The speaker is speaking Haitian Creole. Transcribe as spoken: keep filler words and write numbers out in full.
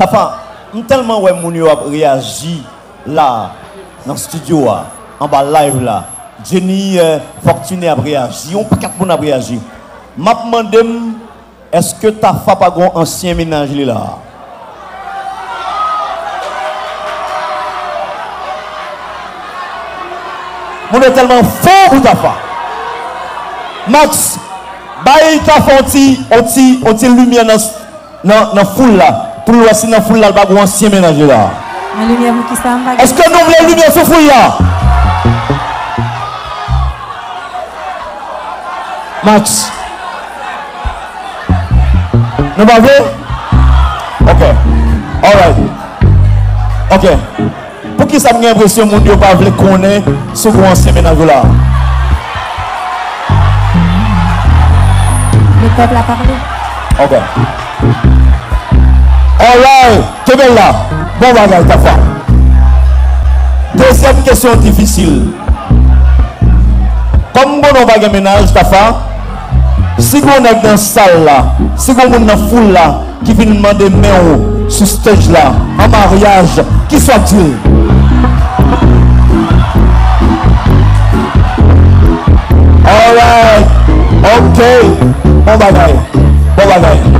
Tafa, m tèlman wè moun yo ap reyaji la, nan estidyo a, anba live la. Jenny, euh, Fortuné ap reyaji, yon pakèt moun ap reyaji. M ap mande m, èske Tafa pa gon ansyen mennaj li la? Moun yo tèlman fou pou Tafa. Max, bay Tafa yon ti, yon ti, yon ti limyè nan, nan, nan foul la, pou l wè si nan foul la, l pa gon ansyen mennaj li la. An limyè pou kisa m pa gen. Èske nou vle limyè sou foul la? Max. Nou pa vle? Ok. Alright. Ok. Poukisa m gen enpresyon moun yo pa vle konnen si w gon ansyen mennaj ou la? Le pèp la pale. Ok. Alright. Kenbe la. Bon bagay, Tafa. Dezyèm kesyon difisil. Kòm m konnen w pa gen mennaj, Tafa, si gon nèg nan sal la, si gon moun nan foul la ki vin mande men w sou stage la an maryaj, kisa w ap di l? Alright. Ok. Bon bagay. Bon bagay.